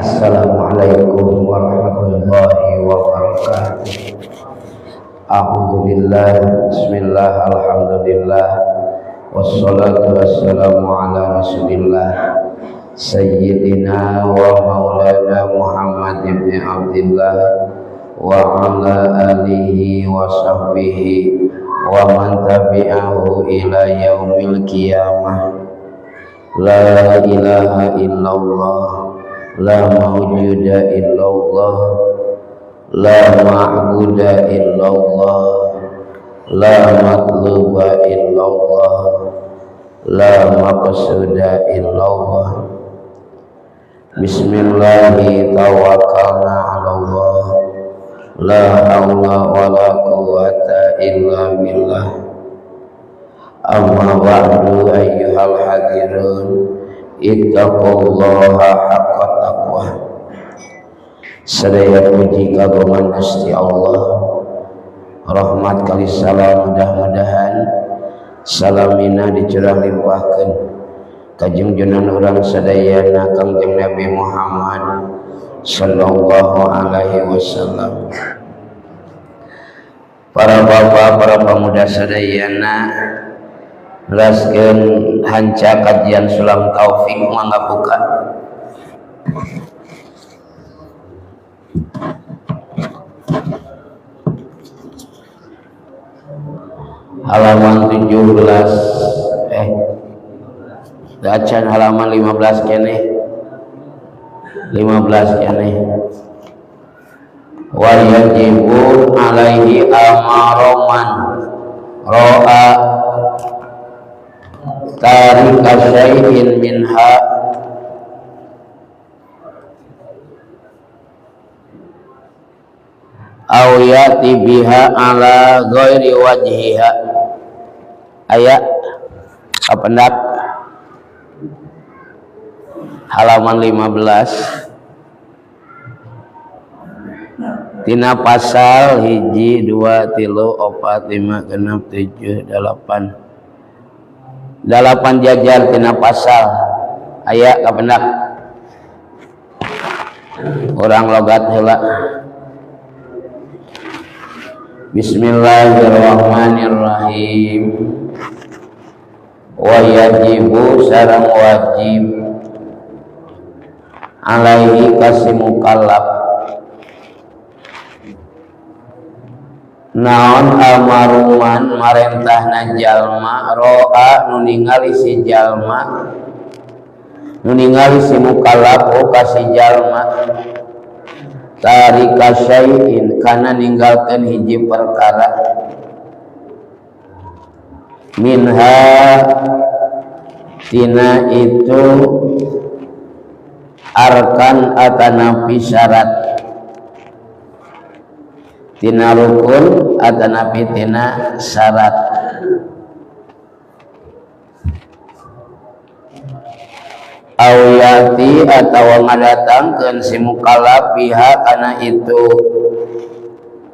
Assalamualaikum warahmatullahi wabarakatuh. A'udzubillah, bismillah, alhamdulillah, wassalatu wassalamu ala rasulillah sayyidina wa maulana Muhammad ibn Abdillah wa ala alihi wa sahbihi wa man tabi'ahu ila yaumil qiyamah. La ilaha illallah, la mawjuda illallah, la ma'buda illallah, la matluba illallah, la maqsuda illallah. Bismillahi tawakkalna 'ala Allah, la haula wala quwwata illa billah. Amma ba'du, ayyuhal hadirun, ittaqullaha haqqa taqwa. Sadaya puji kagungan Gusti Allah. Rahmat kali salam mudah-mudahan salamina dicurah limpahkeun ka junjunan urang sadayana Kangjeng Nabi Muhammad sallallahu alaihi wasallam. Para bapak, para pemuda sadayana, jelaskeun hanca kajian Sulam Taufik, mangga buka. Halaman 17, acan halaman 15 keneh, 15 keneh. Wa yajibu alaihi amaroman ro'a tarika syai'in minha aw yati biha ala ghairi wajhiha. Aya kapendak halaman 15 tina pasal 1, 2, 3, 4, 5, 6, 7, 8, 8 jajar tina pasal. Aya kapendak orang logat heula. Bismillahirrahmanirrahim. Wa yajibu sareng wajib alaihi kasi mukallaf naon amaruman marentahna jalma ro'a nu ningali si jalma, nu ningali si mukallaf ka si jalma tarika syai'in kana ninggalkeun hiji perkara minha tina itu arkan atanapi syarat, tina rukun atanapi tina syarat. Aw yati atawa ngadatangkeun si mukallaf biha kana itu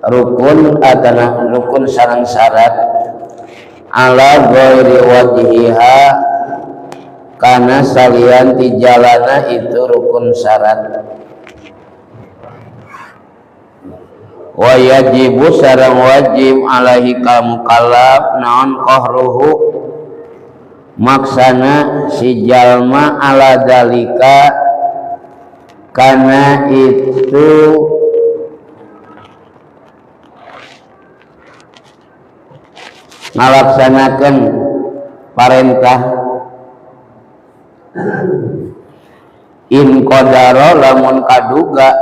rukun atana rukun sareng syarat ala ghairi wajhiha kana salian ti jalana itu rukun syarat. Wa yajibu sareng wajib alaihi ka mukallaf naon qahruhu maksana si jalma ala dalika kana itu ngalaksanakeun parentah in qadara lamun kaduga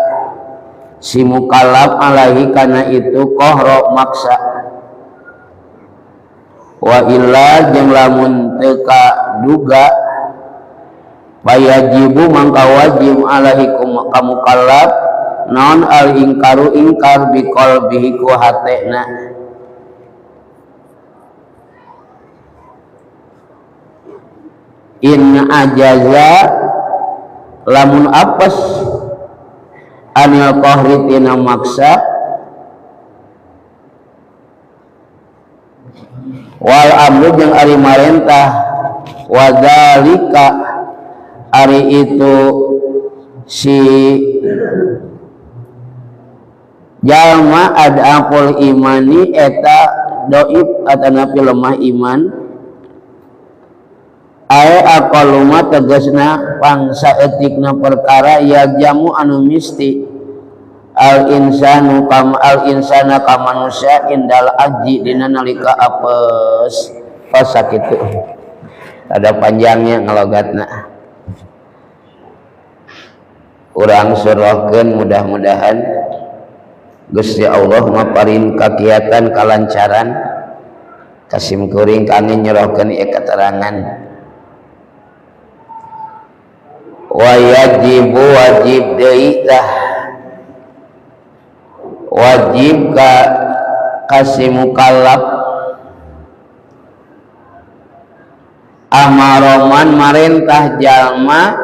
si mukallaf alaihi kana itu qahra maksa, wa illa jeung lamun teu kaduga fayajibu mangka wajib alaihi ka mukallaf naon al ingkaru ingkar biqalbihi ku hatena. In ajaza lamun apes anil qahri tina maksa wal amru jeung ari marentah, wadzalika ari itu Si jalma adaful imani eta doib atanapi lemah iman ae aqalluma tegasna pangsa etikna perkara ya jamu anu misti al insanu kam al insana ka manusia indal aji dina nalika apes pas sakitu ada panjangnya ngalogatna. Urang surahkeun mudah-mudahan Gusti Allah maparin kakiatan kalancaran kasim kuring kami nyerahkeun ieu keterangan. Wa yajibu wajib deui tah wajib ka kasih mukallaf amaroman marentah jalma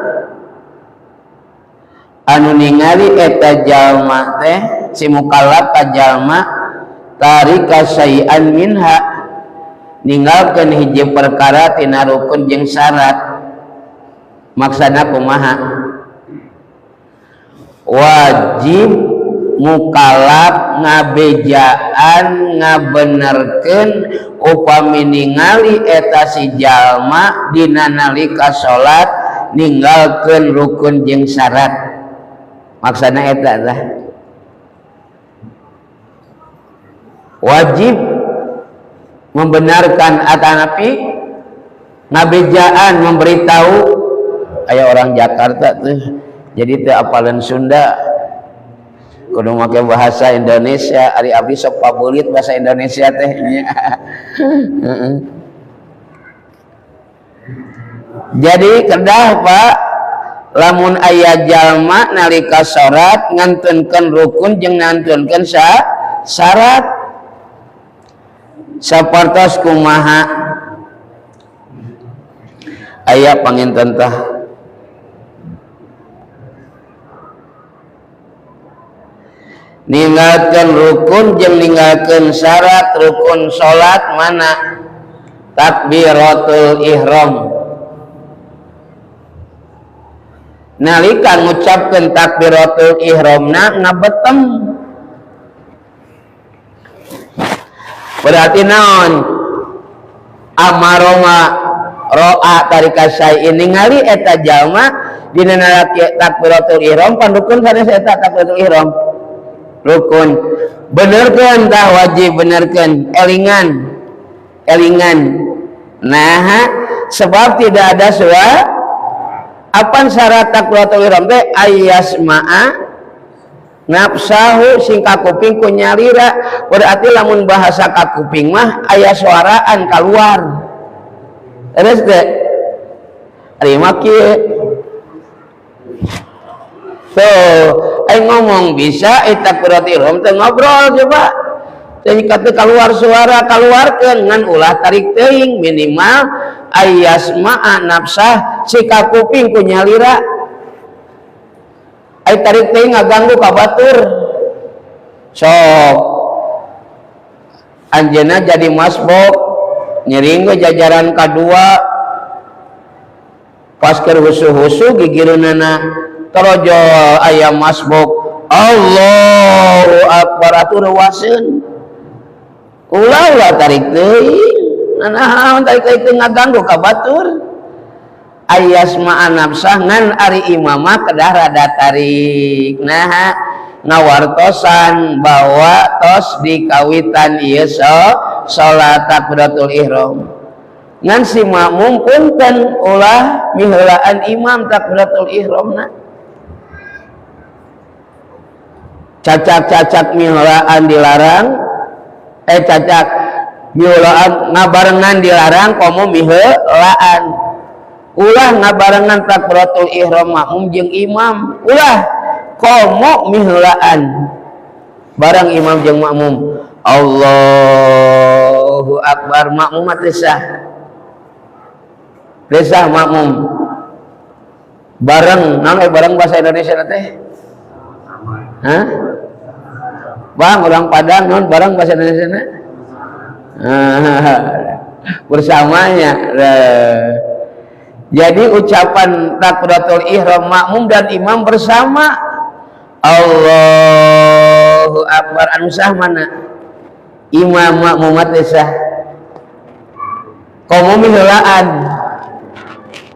anu ningali eta jalma teh si mukallaf ka jalma tarika syai'an minha ninggalkeun hiji perkara tina rukun jeung syarat. Maksana kumaha? Wajib mukallaf ngabejaan ngabenerkeun upami ningali eta si jalma dina nalika salat ninggalkeun rukun jeung syarat. Maksana eta tah wajib membenarkan atanapi ngabejaan memberitahu. Aya orang Jakarta tuh jadi teu apalan Sunda kudu make bahasa Indonesia. Ari abdi sok pabulit bahasa Indonesia teh. Jadi kedah Pak lamun aya jalma nalika salat ngantunkeun rukun jeung ngantunkeun syarat sapertos kumaha aya panginten tah ninggalkeun rukun jeung ninggalkeun syarat. Rukun salat mana? Takbiratul ihram. Nalika ngucapkeun takbiratul ihramna ngabetem berarti naon? Amaroma roa tarika syai'in ningali eta jalma dina takbiratul ihram pan rukun sanes eta takbiratul ihram rukun. Benerkeun tah wajib benerkeun elingan elingan. Nah sebab tidak ada suara apan syarat takbiratul ihram teh ayasma'a nafsahu sing kakuping ku nyalira. Berarti lamun bahasa kakuping mah aya suaraan keluar terus teh ari mah kieu tuh aing ngomong bisa eta takbiratul ihram teh ngobrol coba teh kata keluar suara keluarkeun ngan ulah tarik teuing minimal ayasma'a nafsah si kakuping ku nyalira. Ai tarik teuing ngaganggu ka batur sok anjeunna jadi masbuk nyiring we jajaran kadua pas keur husu-husu gigireunana torojol ayam masbuk Allahu akbar atuh reuaseun ulah ulah tarik teuing naon tarik teuing ngaganggu ka batur ayasma'a nafsah ngan ari imamah kedah rada tarik. Nah ngawartosan bahwa tos dikawitan ieu salat takbiratul ihram ngan si makmum punten ulah miheulaan imam takbiratul ihramna. Cacak-cacak miheulaan dilarang, cacak miheulaan ngabarengan dilarang komo miheulaan. Ulah ngabarengan takbiratul ihram makmum jeung imam, ulah komo miheulaan bareng imam jeung makmum. Allahu akbar makmum mah teu sah. Teu sah makmum. Bareng naon bareng bahasa Indonesia teh? Hah? Bang, orang Padang non bareng bahasa Indonesia na? Bersamanya. Jadi ucapan takbiratul ihram makmum dan imam bersama Allahu akbar, anu sah mana? Imam, makmum teh sah. Komo miheulaan,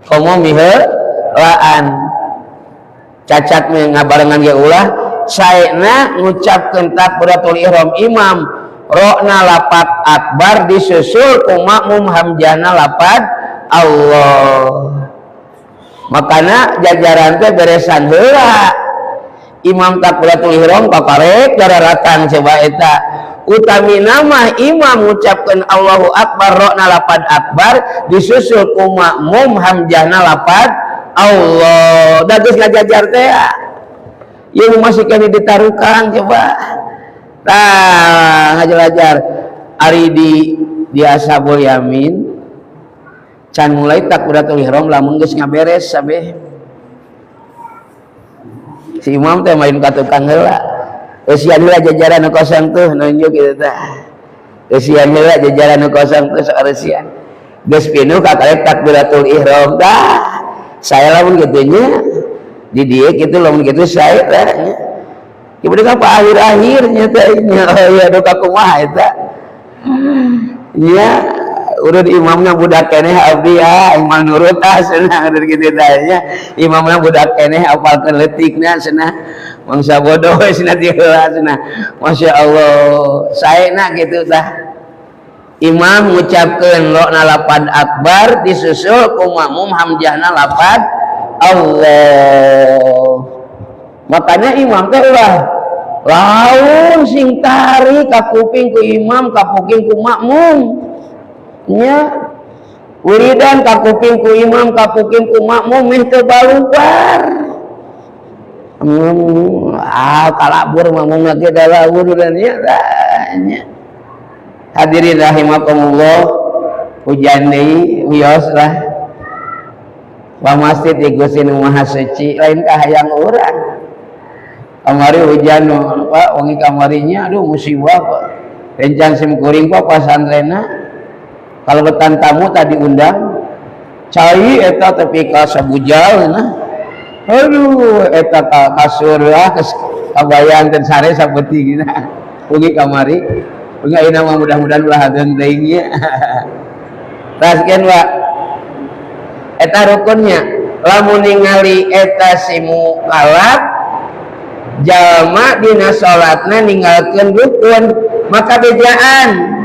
komo miheulaan, cacat ngabarengan ge ulah. Saena ngucapkeun takbiratul ihram imam, rokna lapad akbar, disusul ku makmum hamzahna lapad Allah. Makana jajaran teh beresan heula. Imam takbiratul ihram, kakarek dararatan. Coba eta utamina mah imam ngucapkeun Allahu akbar, rokna lapad akbar, disusul ku makmum hamzahna lapad Allah. Da geus ngajajar teh ieu masih kena ditarukan. Coba tah ngajelajar ari di ashabul yamin can mulai takbiratul ihram lamun geus ngaberes sabeh. Si imam teh main ka tukang heula, eusian heula jajaran nu kosong tuh, nunjuk kitu tah, eusian heula jajaran nu kosong tuh. Saeusian geus pinuh, kakarek takbiratul ihram. Tah, saya lamun kitu nya di dieu kitu, lamun kitu saya tah nya. Kemudian apa akhir-akhirnya teh nya? Oh iya, duka kumaha eta nya? Urut imamnya budak keneh, abdi ah imam nurut ah cenah, urut kitu tah nya. Imamna budak keneh, apalkeun leutikna cenah, mangsa bodoh cenah ti heula cenah. Masya Allah, saena kitu tah. Imam ngucapkeun rokna lapad akbar, disusul ku makmum hamzahna lapad Allah. Makanya imam teh ulah laun sing tarik ka kuping ku imam, ka kuping ku makmum nya. Wiridan ka kuping ku imam, ka kuping ku makmum, meh teu balubar. Ah, kalabur makmum lagi dalabur dan nya nya. Hadirin rahimakumullah, hujan deui, wios lah. Wa masjid di Gusti Nu Maha Suci, lain kahayang urang. Kamari hujan, Pak, wengi kamarinya, aduh, musibah, Pak. Rencang sim kuring, Pak, pasantrena kalau betan tamu tadi undang cai eta tepi ka sabujal nah. Aduh, eta ka kasur lah kabayang teh sare sapeuting nah. Wengi kamari, wengi ayeuna mah mudah-mudahan ulah hadeung teuing nya. Teraskeun, Pak. Eta rukunnya. Lamun ningali eta si mukalaf jalma dina salatna ninggalkeun rukun, maka bejaan.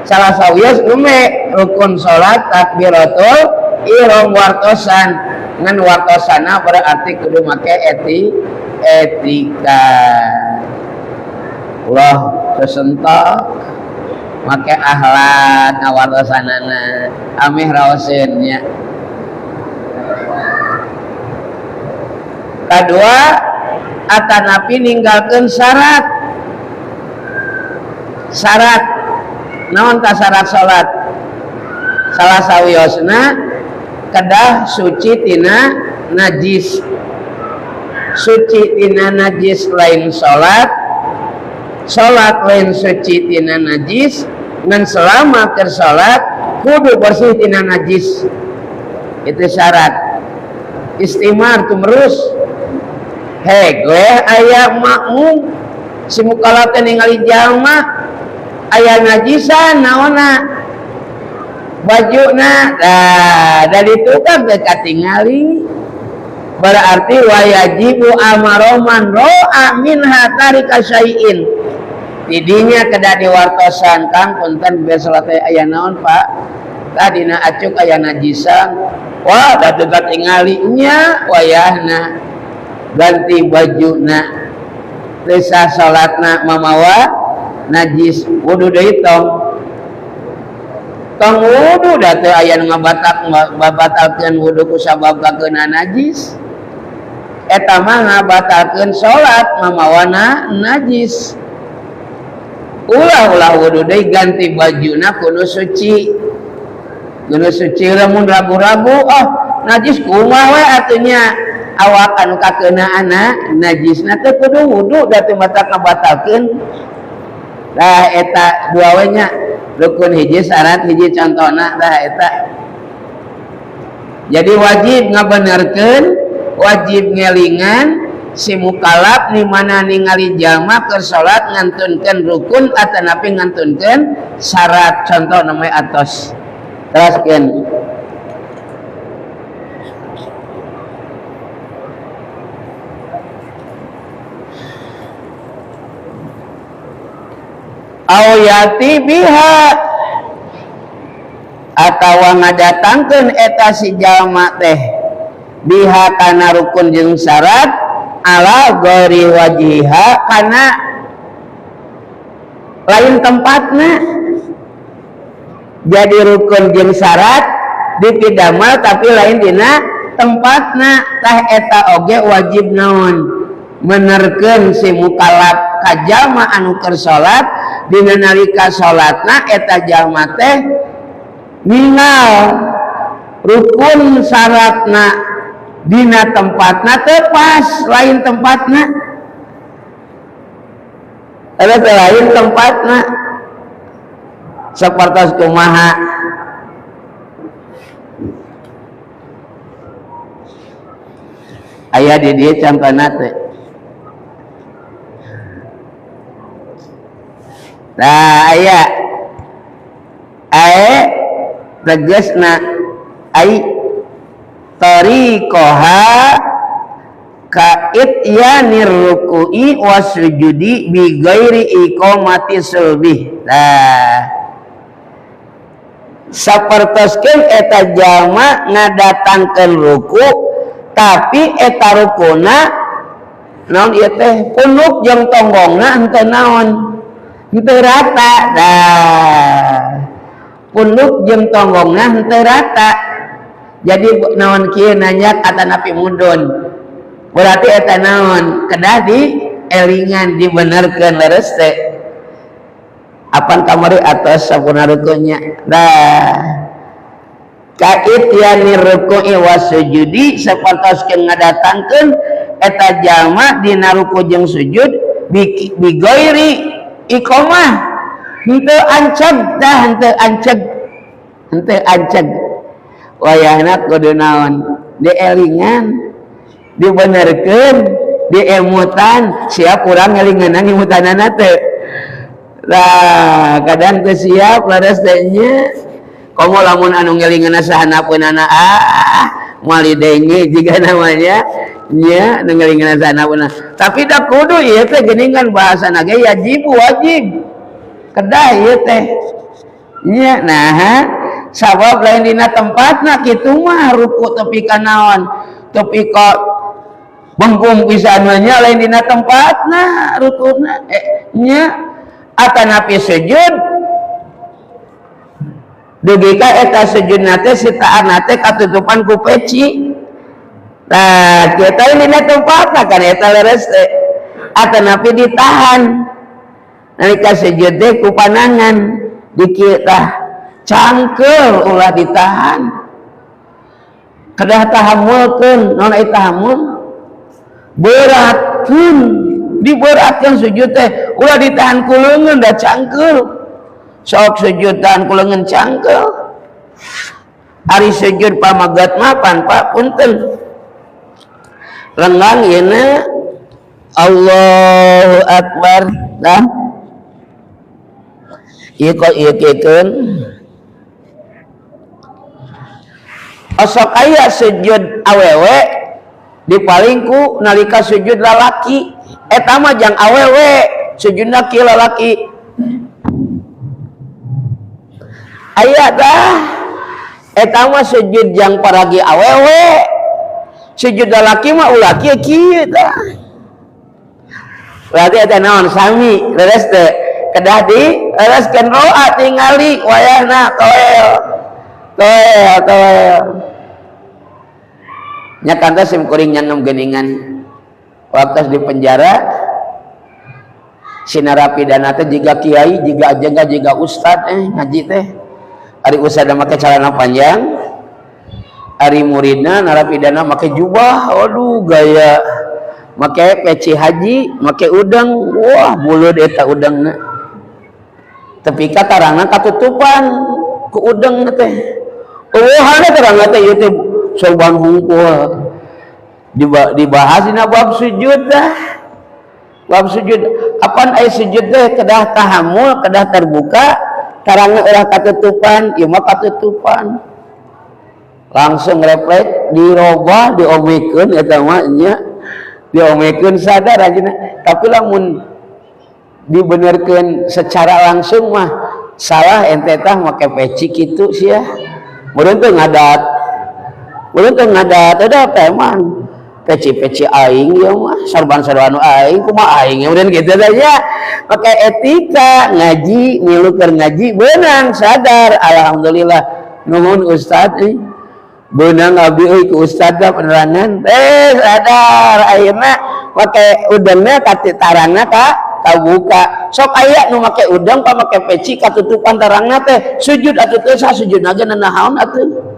Salah sawios nume rukun salat takbiratul ihram, wartosan. Ngan wartosana berarti kudu make etika, ulah sesentak, make akhlak ngawartosanana ameh raoseun nya. Kedua, atanapi ninggalkeun syarat. Syarat naon ta? Syarat salat salah sawiosna kedah suci tina najis. Suci tina najis lain salat, salat lain suci tina najis, ngan selama keur salat kudu bersih tina najis. Itu syarat. Istimar tumerus heg we aya makmum si mukalaf teh ningali jalma aya najisan naonna, bajuna. Nah, dari tukang teh katingali, berarti wayajibu amaro man ro'a minha tarika syai'in. Tidinya kedah diwartosan, "Kang, punten, biar salat teh aya naon, Pak? Tah, dina acuk aya najisan." Wah, da teu katingali nya, wayahna ganti bajuna. Teu sah salatna mamawa najis. Wudu deui tong, tong wudu, da teu aya nu ngabatak ngabatalkeun wudu ku sabab kakeuna najis. Eta mah ngabatalkeun salat mamawana najis. Ulah, ulah wudu deui, ganti bajuna kudu suci, kudu suci. Lamun ragu-ragu, oh najis kumaha we atuh nya, awak anu kakeunaan najisna teh kudu wudu, da teu matak ngabatalkeun. Tah, eta dua we nya, rukun hiji, syarat hiji, contohna. Tah, eta. Jadi wajib ngabenerkeun, wajib ngelingan si mukalaf di mana ningali jalma keur salat ngantunkeun rukun atanapi ngantunkeun syarat. Contoh namanya atos. Teraskeun. Au yati biha atawa ngadatangkeun eta si jalma teh biha kana rukun jeung syarat ala ghairi wajhiha kana lain tempatna. Jadi rukun jeung syarat dipidamal tapi lain dina tempatna. Tah eta oge wajib naon menerkeun si mukallaf ka jalma anu keur salat dina nalika salatna eta jalma teh ningal rukun syaratna dina tempatna teu pas, lain tempatna. Eta teh lain tempatna. Sapertos kumaha aya di dieu contona teh. Nah aya ae tegasna ai tariqaha ka ityanir ruku'i wasujudi bi ghairi iqamati sulbih. Nah sapertoskeun eta jalma ngadatangkeun ruku tapi eta rukuna naon ieu teh punuk jeung tonggongna henteu naon henteu rata. Nah punuk jeung tonggongna henteu rata. Jadi naon kieu nanya atanapi mudun berarti eta naon kedah di elingan dibenerkeun leres teh apan kamari atas sampurna rukunya. Nah kait yani ruku'i wasujudi sapertoskeun ngadatangkeun eta jalma dina ruku jeung sujud bi ghairi iqamah henteu anceg dah henteu anceg henteu anceg. Wayahna kudu naon dielingan dibenerkeun diemutan siap urang ngelinganan ngemutanana teh. Lah kadang teu siap leres teh nya komo lamun anu ngelinganna sahanapeunana ah moal denge jiga namanya nya nu ngelinganna sahanapeunana. Tapi da kudu ieu teh geuningan bahasana ge wajib wajib kedah ieu teh nya. Nah sabab lain dina tempatna kitu mah ruku tepi ka naon tepi ka bengkung pisan mah nya lain dina tempatna rukuna nya atanapi sujud dugi ka eta sujudna teh sitaanna teh katutupan ku peci. Nah kieu teh dina tempatna kan eta leres teh atanapi ditahan nalika sujud teh ku panangan dikieu tah cangkeul ulah ditahan kedah tahammulkeun naon ai tahammul beratkeun diberatkeun sujud teh ulah ditahan ku leungeun da cangkeul sok sujud tahan ku leungeun cangkeul. Ari sujud pamagat mah pan pak punten lenggang yeuna Allahu Akbar dah ieu kok ieu kiekeun osok aya sujud awewe dipaling ku nalika sujud lalaki eta mah jang awewe sujudna kieu lalaki aya dah eta mah sujud jang paragi awewe sujud lalaki mah ulah kieu kieu tah berarti eta naon sami leres teh kedah di lereskeun roa tingali wayahna toel toel toel nya kantos sim kuring nyanggem geuningan waktu di penjara si narapidana teh jiga kiai jiga ajenga jiga ustad ngaji teh ari ustad make celana panjang ari muridna narapidana make jubah aduh gaya make peci haji make udang wah mulut eta udangna tepi ka tarangna katutupan ku udang teh eueuhana tarangna teh ieu teh Sorban hungkul dibahas dina bab sujud dah. Bab sujud apaan aya sujud teh kedah tahamul, kedah terbuka, tarangna ulah katutupan, ieu mah katutupan. Langsung refleks dirobah, diomekeun eta mah nya. Diomekeun sadar ajeuna. Tapi lamun dibenerkeun secara langsung mah salah ente tah make peci kitu sia. Meureun teu ngadat. Meureun teu ngadat ada emang peci-peci aing ya mah sorban-sorban aing kumaha aing ya meureun kitu teh nya. Make etika ngaji, milu keur ngaji beunang sadar alhamdulillah. Nuhun ustad euy. Beunang abdi euy ku ustad da penerangan. Sadar ayeuna make udangna ka tarangna ka kabuka. Sok aya nu make udang pa make peci katutupan tarangna teh sujud atuh teu sah sujudna ge nanaon atuh.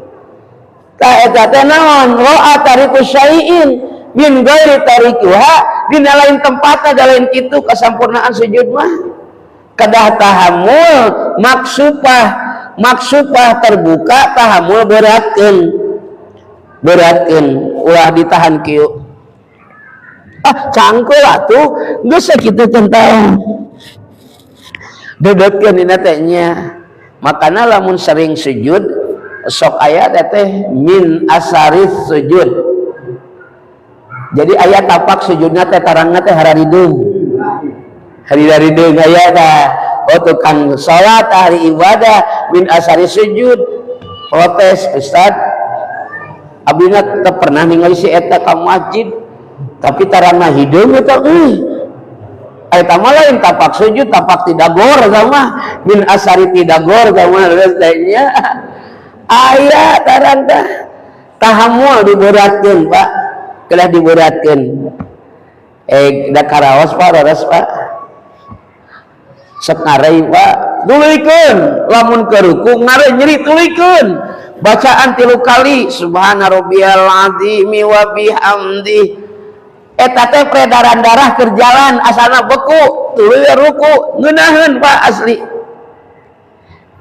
Ta eta teh naon ro'a tariku syai'in min ghairi tarikiha dina lain tempatna da lain kitu kasampurnaan sujud mah. Kedah tahamul maksupah, maksupah terbuka tahamul beratkeun. Beratkeun ulah ditahan kieu. Ah cangkul atuh geus sakitu tentang dodotkeun dina teh nya. Makana lamun sering sujud sok aya teh min asaris sujud. Jadi aya tapak sujudna teh tarangna teh hararideung. Hararideung aya tah. Oh tukang salat ahli ibadah min asaris sujud. Protes ustad abdina teu pernah ningali si eta ka masjid tapi tarangna hideung eta euy. Eta mah lain tapak sujud, tapak tidagor sama min asari tidagor sama nya. Aya tarang tah tahamul diberatkeun Pak, kedah diberatkeun. Da karaos Pak, raras Pak. Sok ngarei Pak, tuluykeun lamun keur ruku ngarei nyeri tuluykeun. Bacaan 3 kali subhana rabbiyal azimi wa bihamdi. Eta teh peredaran darah keur jalan asalna beku tuluy ruku ngeunaheun Pak asli.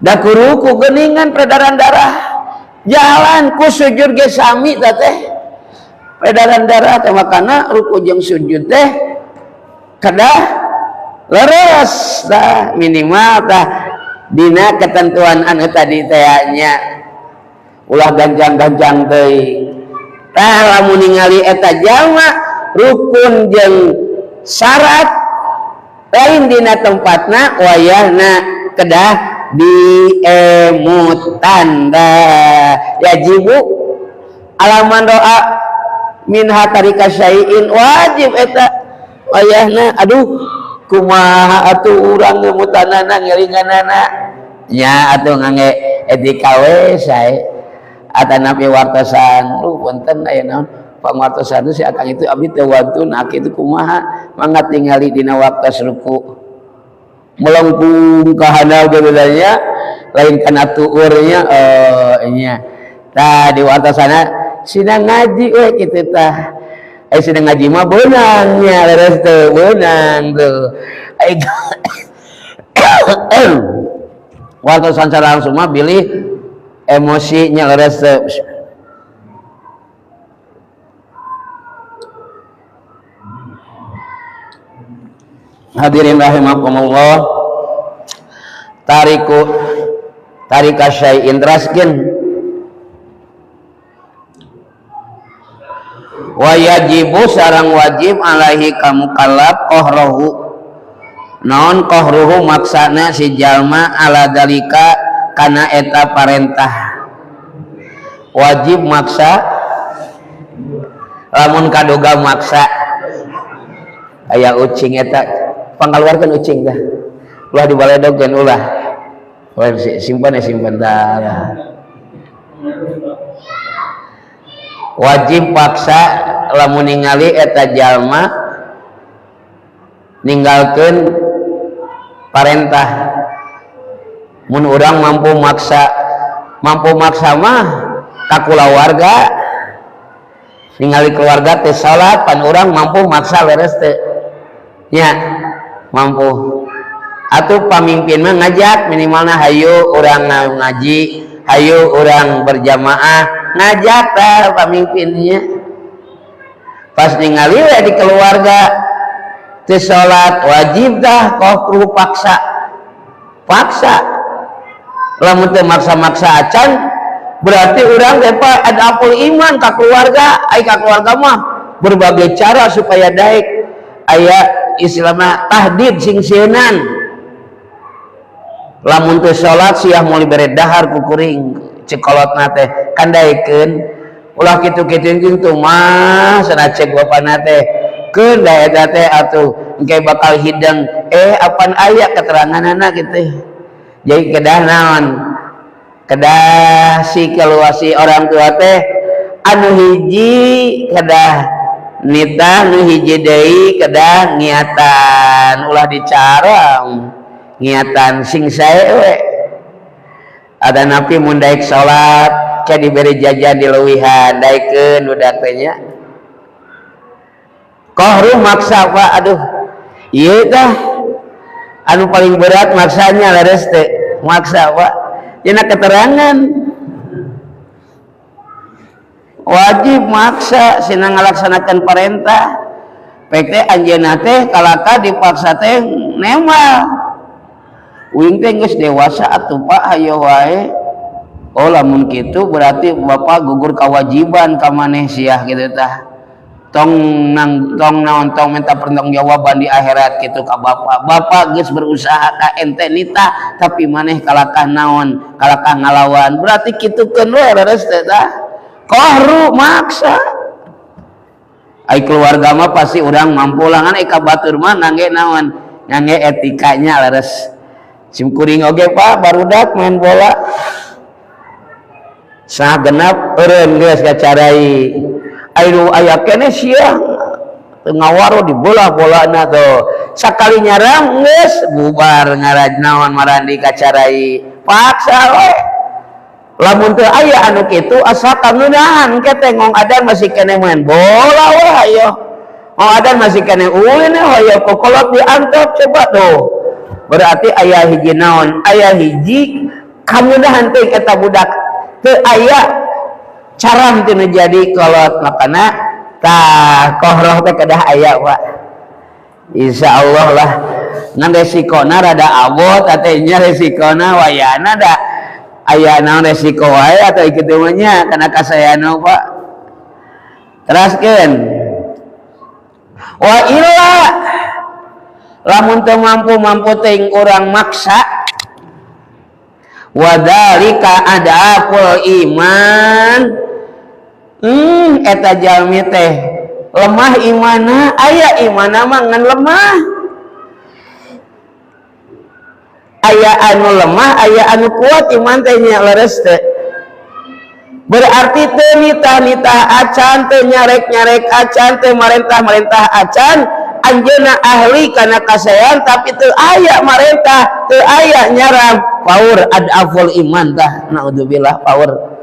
Da ku ruku geuningan peredaran darah jalan ku sujud ge sami teh teh peredaran darah teh makana ruku jeung sujud teh kedah leres tah minimal tah dina ketentuan anu tadi teh nya ulah ganjang-ganjang teuing. Tah lamun ningali eta jalma rukun jeung syarat lain dina tempatna wayahna kedah diemutan dah yajibu alaman doa minha tarika syai'in wajib eta wayahna aduh kumaha atuh urang ngemutanana ngelinganana nya atuh ngangge etika we sae atanapi wartosan lu punten aya naon pangwartosan si akang itu abdi teu wantun aki itu kumaha mangga tingali dina waktos ruku melengkung ka handap ge bedanya lain kana tuurnya nya tah di wartosana sina ngaji we kitu tah sina ngaji mah beunang nya leres teu beunang tuh wartosan secara langsung mah bilih emosinya leres teu. Hadirin rahimakumullah, tariku tarika syai'in teraskeun wa yajibu sarang wajib alaihi kamukallaf qahruhu naon qahruhu maksana si jalma ala dalika kana eta parentah wajib maksa lamun kaduga maksa aya ucing eta pangkaluarkeun ucing tah ulah dibaledogkeun ulah ulah simpan ya simpan dah. Wajib paksa lamun ningali eta jalma ninggalkeun parentah mun urang mampu maksa, mampu maksa mah ka kulawarga ningali keluarga teh salat pan urang mampu maksa leres teh nya mampu atuh pamimpin mah ngajak minimalna hayu urang ngaji Hayu urang berjamaah, ngajak tah pamimpinnya. Pas ningali we di keluarga teu salat, wajib tah kohru, paksa, paksa. Lamun teu maksa-maksa acan, berarti urang teh, Pak, adh'aful iman ka keluarga. Ai ka keluarga mah berbagai cara supaya daek. Aya istilahna tahdid, singsieunan, lamun teu salat sia moal dibere dahar ku kuring, cek kolotna teh kan. Daekeun ulah kitu-kitu kitu mah cenah, cek bapana teh, keun da eta teh atuh engke bakal hidang. Eh, apan aya keteranganana kitu. Jadi kedah naon, kedah si keluar si orang tua teh anu hiji kedah nitah, nu hiji deui kedah ngiatan, ulah dicarang, ngiatan sing sae we. Ada napi mun daek salat kayak diberi jajan di leuwihan, daekeun budak teh nya. Kohru, maksa, Pak. Aduh, ieu tah anu paling berat maksanya, leres teh maksa, Pak. Dina keterangan wajib maksa sina ngalaksanakan perintah. Pek teh anjeunna teh kalaka dipaksa teh nemal, uing teh geus dewasa atuh, Pak, hayo wae. Oh, lamun kitu berarti bapak gugur kewajiban ka maneh sia kitu tah. Tong nang tong naon, tong minta pertanggungjawaban di akhirat kitu ka bapak. Bapak geus berusaha ka ente nita, tapi maneh kalakah naon, kalakah ngalawan. Berarti kitukeun we, leres teh tah. Kohru, maksa. Ai keluarga mah pasti urang mampu langan, ai ka batur mah ngangge naon, ngangge etikanya, leres. Sim kuring oge, Pak, barudak main bola sah genap eureun geus kacarai. Ayo, aya keneh sia teu ngawaro di bola-bolana tuh. Sakali nyaram geus bubar, ngaraj naon, marandi kacarai. Paksa we. Lamun teu aya anu kitu, asa kangeunaan ke teh. Ngong adan masih keneh main bola we, hayo. Ngong adan masih keneh ulin we, hayo. Kokolot diantep coba tuh. Berarti aya hiji naon, aya hiji kamudahan teh eta budak teu aya caram teu jadi kolot. Makana tah kohroh teh kedah aya, Pak. Insyaallah lah, ngan resikona rada abot nya, resikona wayana da aya naon, resiko wae atau kitu mah nya kana kasayana, Pak. Teraskeun, wa illa, lamun teu mampu-mampu teuing urang maksa, wadalika adh'aful iman. Eta jalmi teh lemah imana. Aya imana mah ngan lemah, aya anu lemah, aya anu kuat iman teh nya, leres teh? Berarti teu nitah-nitah acan, teu nyarek-nyarek acan, teu marentah-marentah acan. Anjeunna ahli kana kasaean, tapi teu aya marentah, teu aya nyaram, paur, adh'aful iman tah. Naudzubillah, paur.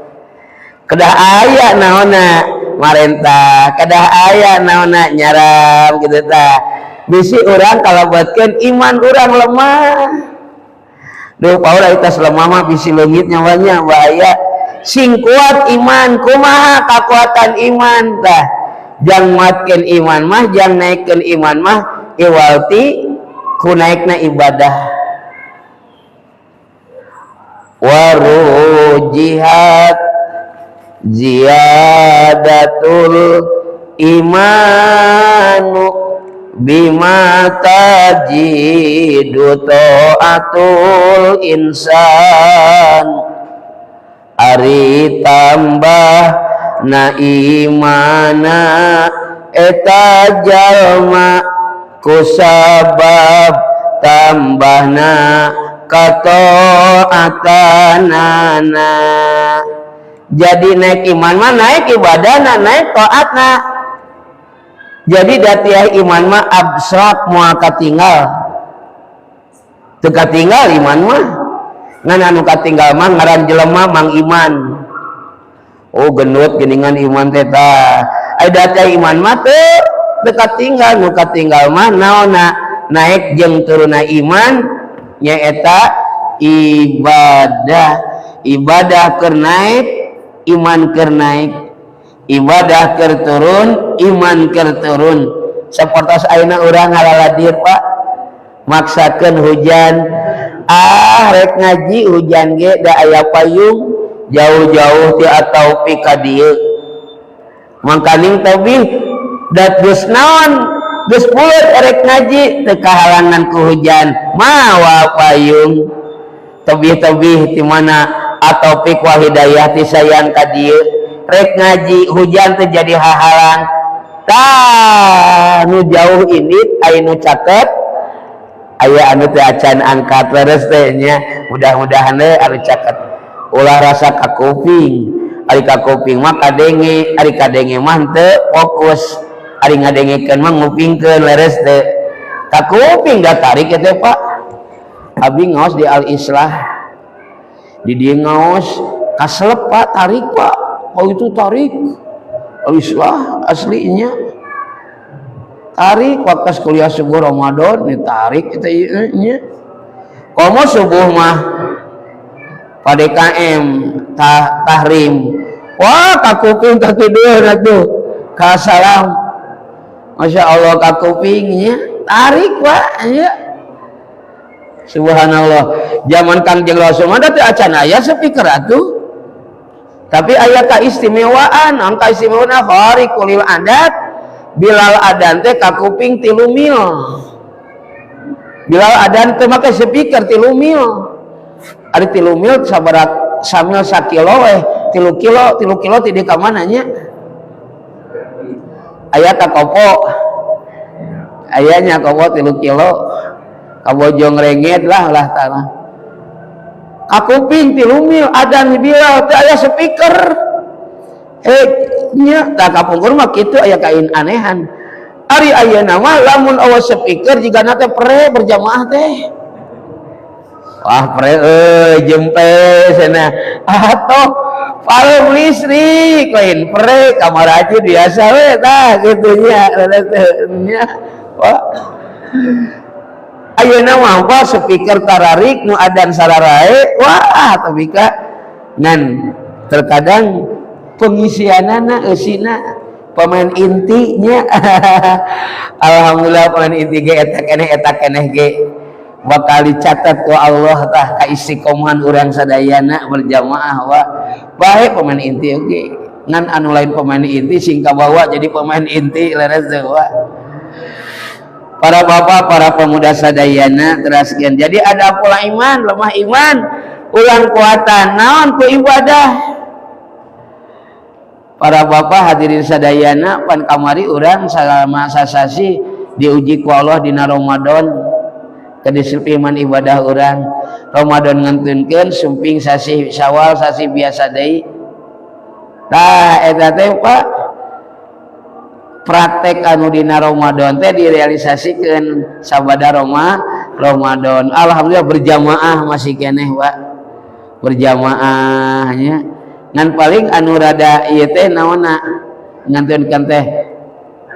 Kedah aya naonna, marentah, kedah aya naonna, nyaram gitu tah. Bisi urang kalabatkeun iman urang lemah. Duh, paur, ari tas lemah mah bisi leungit nyawanya, bahaya. Sing kuat iman. Kumaha kakuatan iman tah? Jang nguatkeun iman mah, jang naikkeun iman mah, iwalti ku naikna ibadah. Warujihat ziyadatul imanu bima tajidu ta'atul insan. Ari tambah na imana eta jalma kusabab tambahna kataatanana. Jadi naik iman mah naik ibadahna, naik taatna. Jadi datiah iman mah abstrak, moal katinggal, teu katinggal iman mah. Ngan anu katinggal mah ngaran jelema mang iman. Oh, gendut geuningan iman teh tah. Ai datiah iman mah teu katinggal. Nu katinggal mah naonna, naik jeung turunna iman nyaeta ibadah. Ibadah keur naik, iman keur naik. Ibadah keur turun, iman keur turun. Sapertos ayeuna urang ngalaladir, Pak, maksakeun hujan. Ah, rek ngaji hujan ge da aya payung, jauh-jauh ti At-Taufik ka dieu. Mangkaning tobih dat geus naon, geus pulut erek ngaji teu kahalangan ku hujan, mawa payung. Tebih-tebih di mana At-Taufik wal Hidayah ti Sayan ka dieu rek ngaji, hujan teu jadi hahalang. Tah, nu jauh ini aya nu caket, aya anu teu acan angkat, leres teh nya. Mudah-mudahan we anu caket ulah rasa kakuping. Ari kakuping mah kadenge, ari kadenge mah teu fokus, ari ngadengekeun mah ngupingkeun, leres teu? Kakuping da tarik teh, Pak. Abi ngaos di Al Islah, di dieu ngaos kaselep, Pak, tarik, Pak. Oh, itu tarik Al Islah aslinya tarik. Waktu kuliah subuh Ramadan nih tarik kita nya. Komo subuh mah PDKM tahrim, wah, kakuping kakiduan atuh kasalam. Masya Allah, kakupingnya tarik, Pak ya. Subhanallah, zaman Kangjeng Rasul mah teu acan aya speaker atuh, tapi aya kaistimewaan. Angka kaistimewaan khariqul adat. Bilal adan teh kakuping 3 mil. Bilal adan teh make speaker 3 mil. Ada 3 mil sabarat samil sakilo weh, 3 kilo, 3 kilo ti ka mana nya? Aya ka Kopo, ayanya Kopo 3 kilo, ka Bojong Renged lah lah tanah. Kakuping 3 mil adan Bilal, teh aya speaker. Eh, nya tah, kapungkur mah kitu, aya kain anehan. Ari ayeuna mah lamun awas speaker jigana teh pre berjamaah teh. Wah, pre euy, jempe cenah atau palem listrik lain pre kamar aja biasa we tah kitu nya nya. Wah, ayeuna mah apa speaker tararik, nu adan sararae. Wah, tapi ka ngan terkadang pengisianana eusina pemain intinya. Alhamdulillah, pemain inti ge eta keneh, eta keneh ge bakal dicatat ku Allah tah kaistiqomahan urang sadayana berjamaah. Wa bae pemain inti oge, ngan anu lain pemain inti sing kabawa jadi pemain inti, leres teu? Wa para bapak, para pemuda sadayana, teraskeun. Jadi ada pola iman, lemah iman ulang kuatan naon ku ibadah. Para bapak hadirin sadayana, pan kamari urang salama sasasi diuji ku Allah dina Ramadan, kedisiplinan ibadah urang. Ramadan ngantunkeun sumping sasih Syawal, sasih biasa deui. Tah, eta teh, Pak, praktek anu dina Ramadan teh direalisasikeun sabada Ramadan. Alhamdulillah, berjamaah masih keneh, Pak, berjamaahnya. Ngan paling anu rada ieu teh naonna, ngantunkeun teh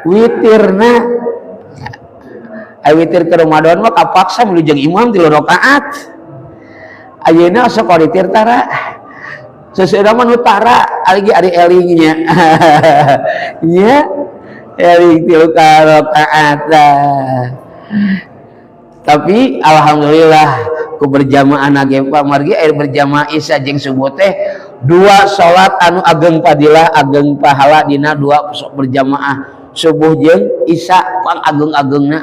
witirna. Ai witir ke Ramadan mah kapaksa menuju imam 3 rakaat. Ayeuna sok witir tara, sesudah mah nu tara lagi ari elingnya nya, eling 3 rakaat. Tapi alhamdulillah ku berjamaah ge, Pak, margi air berjamaah isya jeung subuh teh dua salat anu ageng fadilah, ageng pahala. Dina dua sok berjamaah subuh jeung isya pang ageng-agengna,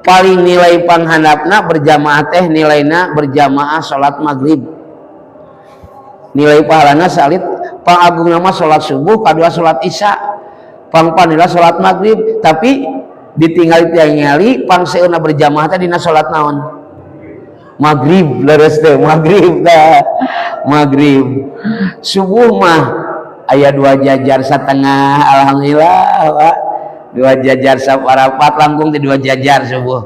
paling nilai panghandapna berjamaah teh nilaina berjamaah salat maghrib, nilai pahalana salit. Pang agung nama salat subuh, kadua salat isya, pang panila salat maghrib. Tapi ditinggal tingali pang seuna berjamaah teh dina salat naon? Maghrib, leres teh? Maghrib teh, maghrib. Subuh mah aya dua jajar setengah, alhamdulillah, Pak. Dua jajar saparapat langkung di dua jajar subuh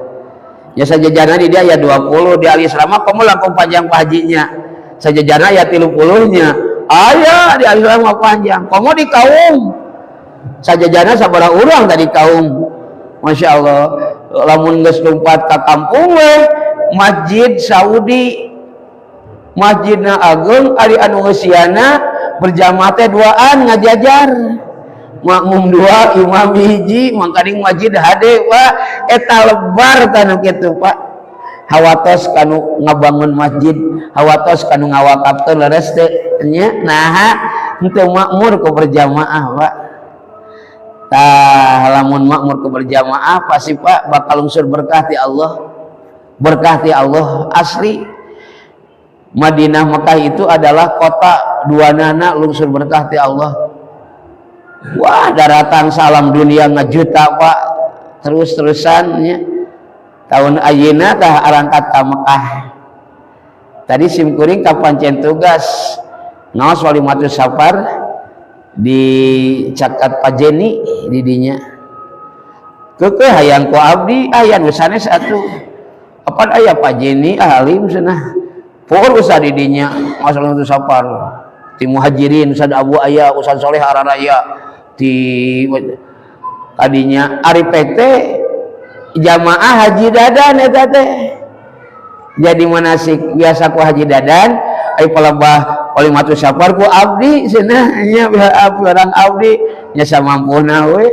ya. Sajajarna di dia ya 20, di Al Islam kamu langkung panjang, Pak Hajinya. Sajajarna ya 30 nya aya di Al Islam panjang. Kamu di kaum sajajarna sabaraha urang tadi kaum? Masya Allah, lamun geus lompat ka kampung we, masjid Saudi. Masjidna ageng, ari anu ngeusiana berjamaah teh duaan ngajajar. Makmum dua, imam hiji, mangkaning masjid hade, Pak. Eta lebar tanu kitu, Pak. Hawatos kanu ngabangun masjid, hawatos kanu ngawakafkeun, leres teu nya? Naha henteu makmur ku berjamaah, Pak? Tah, lamun makmur ku berjamaah pasti, Pak, bakal unsur berkah ti Allah. Berkah ti Allah asli. Madinah Mekah itu adalah kota dua nana lungsur berkah ti Allah. Wah, daratan salam dunia ngejuta, Pak, terus-terusan nya. Tahun ayeuna tah arangkat ka Mekah. Tadi sim kuring kapancen tugas ngaos walimatus safar di cakat Pak Jeni di dinya. Keukeuh hayang ku abdi aya nu sanes atuh. Apan aya Pak Jeni alim cenah. Pokok usah di dinya ngaos walimatus safar. Ti Muhajirin Ustaz Abu aya, Ustaz Soleh Araraya ti tadinya ari PT jamaah Haji Dadan eta teh. Jadi manasik biasa ku Haji Dadan, ai palebah walimatus safar ku abdi cenah nya, orang abdi nya samampuna we.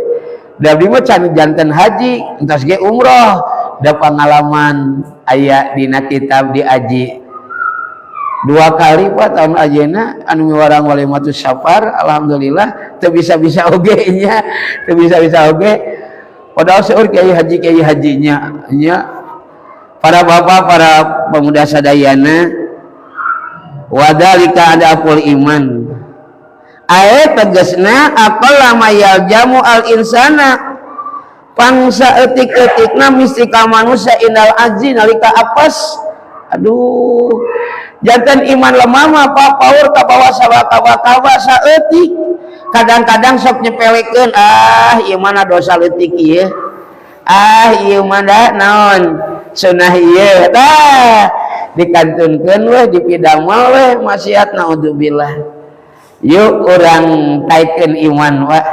Da abdi mah can janten haji, entos ge umroh, da pengalaman aya dina kitab di aji dua kali, Pak. Tahun ayeuna anu miwarang walimatus safar, alhamdulillah teu bisa-bisa oge nya, teu bisa-bisa oge, padahal seueur kiai haji, kiai hajinya nya. Para bapak, para pemuda sadayana, wadalika adh'aful iman. Ae tegasna aqalla ma yalzamu al insana, pangsa etik-etikna mistika manusia indal ajzi nalika apes. Aduh, janten iman lemah mah, Pak, paur kabawa sabaka-baka saeutik. Kadang-kadang sok nyepelekeun, ah ieu mana dosa leutik ieu, ah ieu mana naon sunah ieu. Tah, dikantunkeun we, dipidamel we maksiat, naudzubillah. Yuk urang taikeun iman, Pak.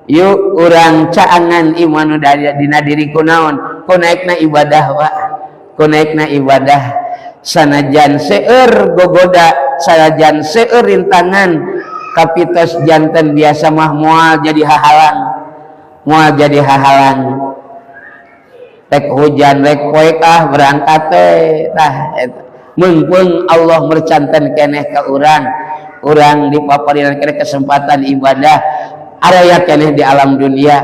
Yuk urang caangan iman dari dina diri. Ku naon? Ku naikna ibadah, Pak, ku naikna ibadah. Sanajan seueur gogoda, sanajan seueur rintangan, kapitos janten biasa mah moal jadi hahalang, moal jadi hahalang. Rek hujan rek poek, ah berangkat teh. Tah eta meungpeung Allah mercanten keneh ka urang, urang dipaparinan keneh kesempatan ibadah, araya keneh di alam dunia.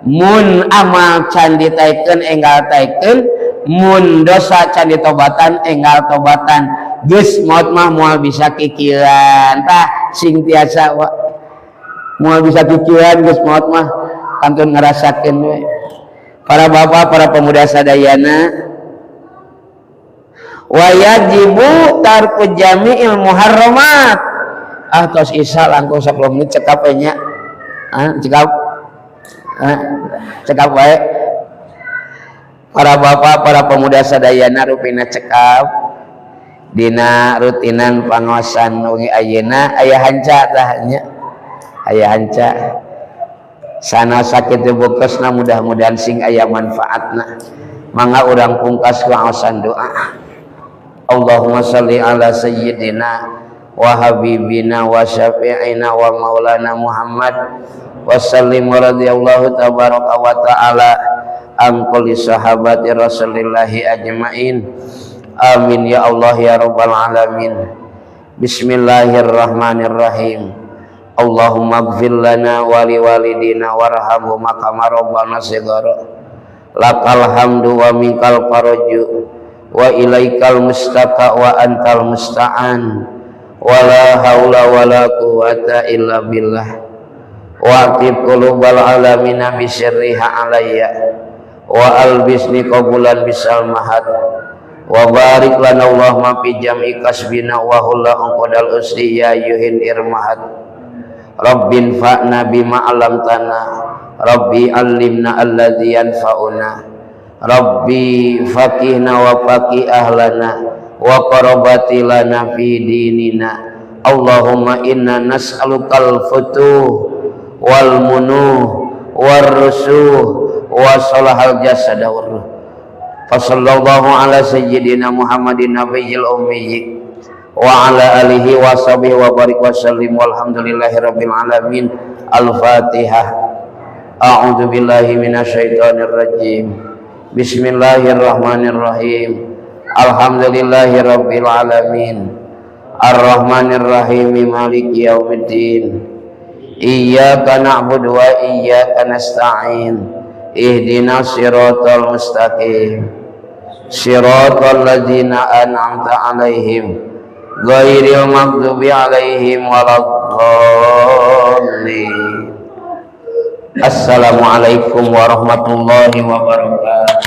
Mun amal can ditaikeun, enggal taikeun. Mun dosa can ditobatan, enggal tobatan. Geus maot mah moal bisa kikieuan. Tah, sing tiasa wa moal bisa kikieuan. Geus maot mah kantun ngarasakeun we. Para bapak, para pemuda sadayana, wa yajibu tarku jami'il muharramat. Ah, tos isa, langkung 10 menit, cekap we nya. Ah, cekap. Ah, cekap wae. Para bapak, para pemuda sadayana, rupina cekap dina rutinan pangaosan wengi ayeuna. Aya hanca tah nya, aya hanca sana sakit bukosna, mudah-mudahan sing aya manfaatna. Mangga urang pungkas ku aosan doa. Allahumma salli ala sayyidina wa habibina wa syafi'ina wa maulana Muhammad wa sallim, wa radhiyallahu tabaraka wa ta'ala an kulli sahabati rasulillahi ajmain. Amin ya Allah ya rabbal alamin. Bismillahirrahmanirrahim. Allahumma gfir lana wa liwalidina warhamhuma kama rabbana shighara. Lakal hamdu wa minkal faraju wa ilaikal mustaka wa antal musta'an, wala haula wala quwata illa billah. Wa atib qulubal alamina bisirriha alayya wa albisni qabulan bisal mahat wa barik lana Allahumma fi jam'i kasbina wa hulla uqdal usri ya yuhin irmahat. Rabbin fa'na bima 'allamtana, Rabbi allimna alladzi yanfa'una, Rabbi faqihna wa faqih ahlana wa qarabati lana fi dinina. Allahumma inna nas'alukal futuh wal munuh war rusuh wa salahal jasad war ruh. Fa sallallahu ala sayyidina Muhammadin nabiyil ummi. Wa ala alihi wa sahbihi wa barik wa sallim, walhamdulillahi rabbil alamin. Al-Fatihah. A'udzu billahi minasyaitonir rajim. Bismillahirrahmanirrahim. Alhamdulillahi rabbil alamin. Arrahmanir rahim, maliki yaumiddin. Iyyaka na'budu wa iyyaka nasta'in. Ihdinas siratal mustaqim. Siratal ladzina an'amta 'alaihim, ghairil maghdubi 'alaihim waladdallin. Assalamualaikum warahmatullahi wabarakatuh.